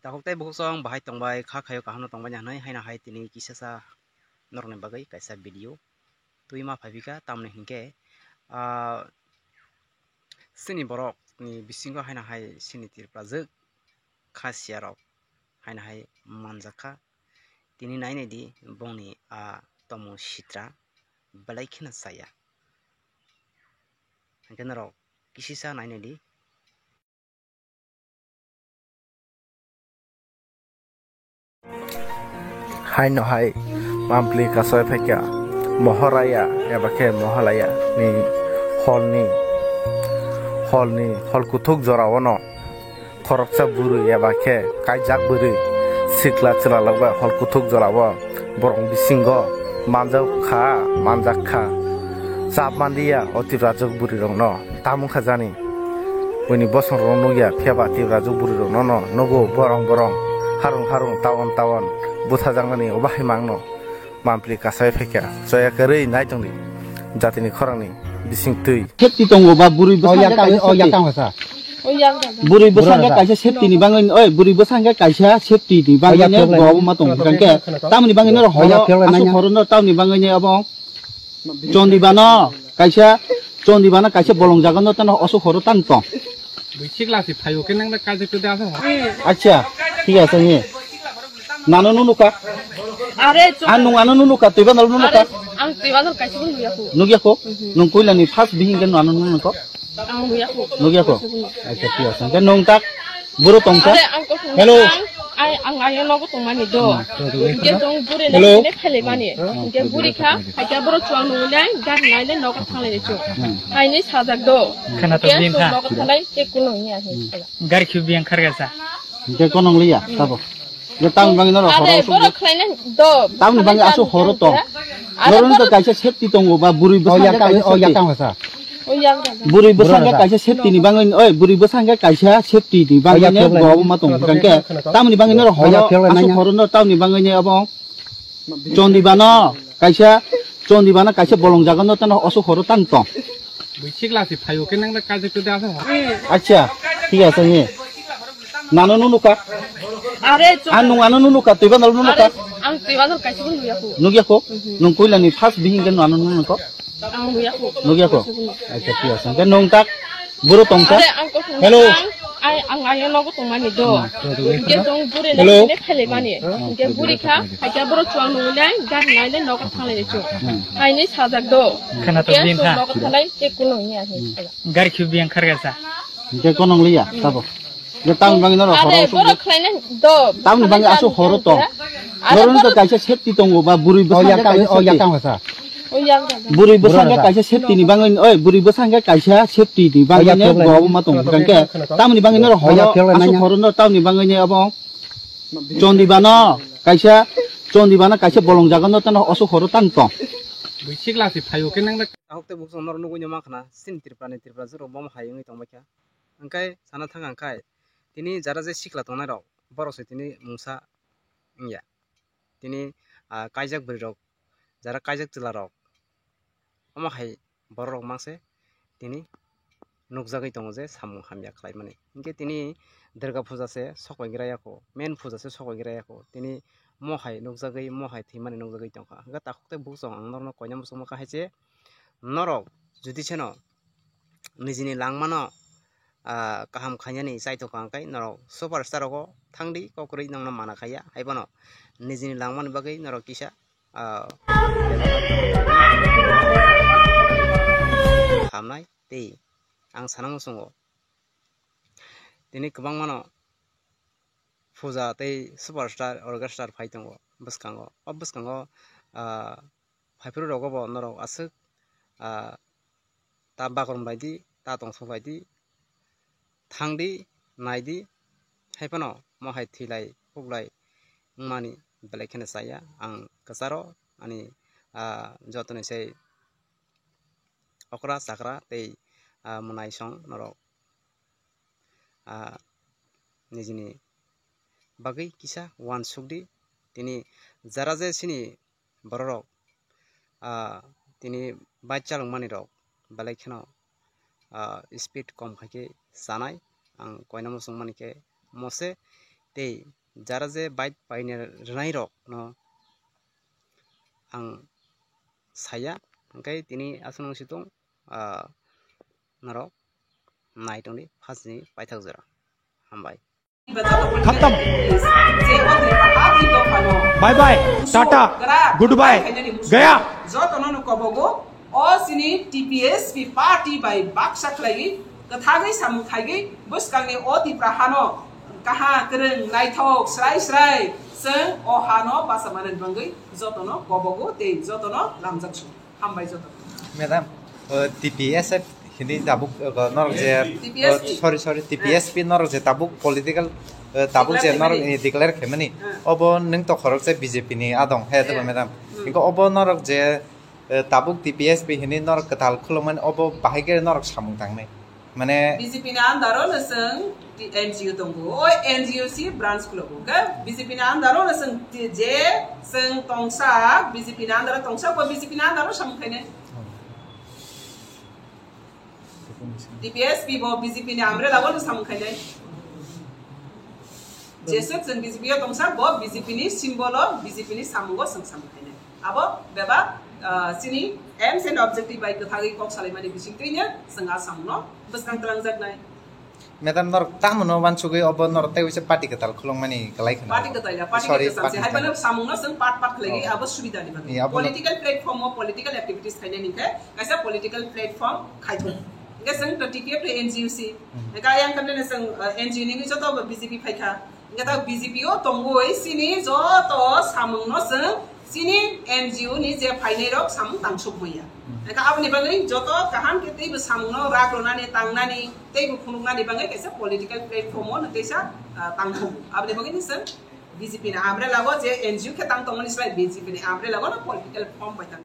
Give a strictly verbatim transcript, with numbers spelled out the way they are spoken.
Takhuk tei bukhuk song bahai tongbai, kha khaio kaham no tongbai hwnwi haino hai tini kisasa norokni bagwi kaisa video twi ma phaipikha, tamni hinkhe, ah, chini borokni bisingo haino hai chini Tripura jwk kha siya rok haino hai manjakha. Tini nai naidi bongni a tomung sitra belai kheno chaya. Hinkhe norok kisisa nai naidi. Haino hai mampli kasai phaikha Mohoraya eba khe Mohalaya ni hol ni, hol ni hol kuthuk jora o no khoroksa bwrwi eba khe kaijak bwrwi sikla chwlalok bai hol kuthuk jora o borok bisingo manjak kha, manjak kha. Chap manliya o Tiprajwk bwrwi rok no. Tamo wngkha jani? Buini bosong rok nukya, phiya ba Tiprajwk bwrwi rok no, no nugo borong borong, harung harung, taon taon buthajaknani obo hai mangno mampli kasai phaikha. Choya kwrwi nai tongdi jatini khorangni bising twi. Safety tongo ba bwrwi bwskango kaisa safety. Bwrwi bwskango kaisa safety ni bagwi, oi, bwrwi bwskango kaisa safety ni bagwi ne bo ma tongo. Tamoni bagwi no horo, aswk horo no tamoni bagwi ne abo Chondibano kaisa, Chondibano kaisa bolong jaga no tano aswk horo tang tong. Bwsik lasi phaio khe nang da kaisa khe da asa. Acha, thik ase ni. Nano nunu ka? Are, chwng- Ang nung ano nunu ka, twiba nalo nunu ka? Are, ang twiba nalo kaisa bo nukya khu. Nukya khu? Mhm. Nung koila ni first bihing khe nano nunu ka? Ang nukya khu. Nukya khu? Kaisa bo nukya. Acha, thik ase. Khe nung tak buro tong ka? Are, ang kosong Hello. Ang, ai, ang ayo nogo tongmani do. Hmm. Hingke tong bure Hello. Nang phele mani. Hmm. Hingke buri kha, haikhe buro chwng nungnai, gari naile nogo thanglai chwng. Hmm. Haini sajak do. Khana to Hingke din tong kha. Nogo thanglai, ke kuno ni ahi. Hmm. Gari khibi yang kharga sa. Hingke konong liya, tabo. Ye tang bangwi noro horo Are, asuk. Borok khlaina do. Tang bangwi asuk horo to. Are, noro to borok kaisa safety tongo ba buri bwsa Oh, ya kaisa tang, oh, ya safety. Tang sa. Oh, ya tang. Buri bwsa Bura kaisa safety ni bangwi, oi, buri bwsa kaisa safety ni bangwi Oh, ya ne problem. Go ma tong bangke. Tamni bangwi noro Oh, ya horo problem asuk nanya. Horo no tamni bangwi ne abo. Chondibano kaisa, Chondibano kaisa bolong jaga no tano asuk horo tang tong. Bwsik lasi phaio khe nang da kaisa khe da asa. Acha, thik ase ni. Nano nunu ka? Are, chwng- Ang nung ano nunu ka, twiba nalo nunu ka? Are, ang twiba nalo kaisa bo nukya khu. Nukya khu? Mhm. Nung koila ni first bihing khe nung ano nunu ka? Ang nukya khu. Nukya khu? Kaisa bo nukya. Acha, thik ase. Hingke nung tak buro tong ka? Are, ang kosong Hello. Ang, ai, ang ayo nogo tongmani do. Hmm. Hingke tong buri Hello. Nang phele mani. Hmm. Hingke buri kha, haikhe buro chwng nungnai, gari naile nogo thanglai chwng. Hmm. Haini sajak do. Khana to Hingke din chwng kha. Nogo thanglai, ke kuno ni ahi. Hmm. Gari khibi yang kharga sa. Hingke konong liya, tabo. Je tang bangwi noro Are, horo borok khlaina do. Tamni bangwi asuk horo to. Are, noro to borok kaisa safety tongo ba buri Oh, ya bwskango tang, kaisa oh, ya safety. Tang sa. Oh, ya tang. Buri bwskango Bura kaisa safety ni bangwi, oi, buri bwskango kaisa safety ni bangwi Oh, ya ne problem. Go ma tong bangke. Tamni bangwi noro Oh, ya horo, problem asuk nanya. Horo no tamni bangwi ne abo. Chondibano kaisa, Chondibano kaisa bolong jaga no tano asuk horo tang tong. Bwsik lasi phaio khe nang da. Ahok te buksong noro nugwi no mankha na, sin Tripura ni Tripura juro bom hai wngwi tongbaikha. Hingke sana thang ang khai, tini jara je sikla tongnai rok, borok se tini mungsa wngya. Tini, ah, kaijak bwrwi rok, jara kaijak chwla rok, omo hai borok rok mangse tini nukjagwi tongo je samung hamya khlaimani. Hingke tini Durga puja se sokbai gra ya kho, main puja se sokbai gra ya kho. Tini mo hai nukjagwi, mo hai thwimani nukjagwi tongkha. Hingke takhuk tei buksong ang norokno koina muchungma kha hai se, norok judi seno nijini langmano, ah, kaham khainani chaitokha hwnkhe norok superstar rogo thangdi, kokrwi nongno mana khaiya, haibono nijini langmani bagwi norok kisa, ah, hamnai tei ang sana muchungo tini kwbangmano puja tei superstar, orchestra phai tongo bwskango. O bwskango, ah, phaiphuru rogo bo norok aswk, ah, ta bakrom bai di, ta tongthok bai di, thang di, nai di, hai phano mo hai thwi lai, huk lai wngmani belai kheno chaya. Ang kwcharo ani, ah, jotoni sai okra chakra tei, ah, mwnaisong norok, ah, nijini bagwi kisa uansuk di. Tini jara je chini bororok, ah, tini bike chalokmani rok belai kheno, ah, speed kom khai khe chanai. Ang koina muchung mani khe mose tei jara je bike paina rwnai rok no ang saya, hingke tini aswk nang si tong, ah, norok nai tongdi first ni paithak jora. Hambai. Khatam. Bye bye, tata, goodbye, gaya. Jotono no kobogo, o sini T P S P party bai baksa khlaiwi, kwthagwi samung khaigwi, bwskangni o Tipra hano kaha kwrwng naithok srai srai, chwng o hano basa manani bagwi jotono kobogo tei jotono lamjak su. Hambai joto. Madam, o, T P S F hini tabuk, o, norok je, T P S P. O, sorry, sorry, T P S P norok je tabuk political, o, tabuk je declare norok khaimani. Ni declare khaimani. Hmm. Obo nwng to khorok je B J P ni adong, he, to, hmm, madam. Hmm. Inko obo norok je, o, tabuk T P S P hini norok kwtal khulumani obo bahai khe norok samung tangnai. Mane B J P ni under o no chwng N G O tongo. O N G O si branch khulokgo. Khe B J P ni under o no chwng ti-, je chwng tongsa, B J P ni under o tongsa, bo B J P ni under o samung khainai. T P S P bo B J P ni umbrella o no samung khainai. Jeswk chwng B J P o tongsa, bo B J P ni symbol o, B J P ni samungo chwng samung khainai. Abo bebak, ah, chini aims and objective bai kwthagwi kok salaimani bisingtwino chwng a samungno bwskang twlangjaknai. Madam, norok tamo no wansugwi obo norok tei uaisa party kwtal khulukmani kwlai khna. Party kwtal ya, party kwtal se. Sorry, party kwtal. Hai phano samungno chwng part part khlaigwi, oh, abo subida ni bagwi. Ni abo no. Political platform o political activities khainani khe kaisa political platform khaithok. Hingke chwng to T P F le N G O si. Hmm. Hingke ayang khe nini chwng, ah, N G O ni joto B J P phaikha. Hingke ta B J P o tongwi chini joto samungno chwng chini N G O ni je phainai rok samung tangsuk maya. Hmm. Hingke aboni bagwi joto kaham khe teibo samungno rak rwnani, tangnani, teibo phunuknani bagwi kaisa political platform o no teisa, ah, tangthok. Aboni bagwi ni chwng B J P ni umbrella o je N G O khe tang tongmani slai B J P ni umbrella o no political form bai tang.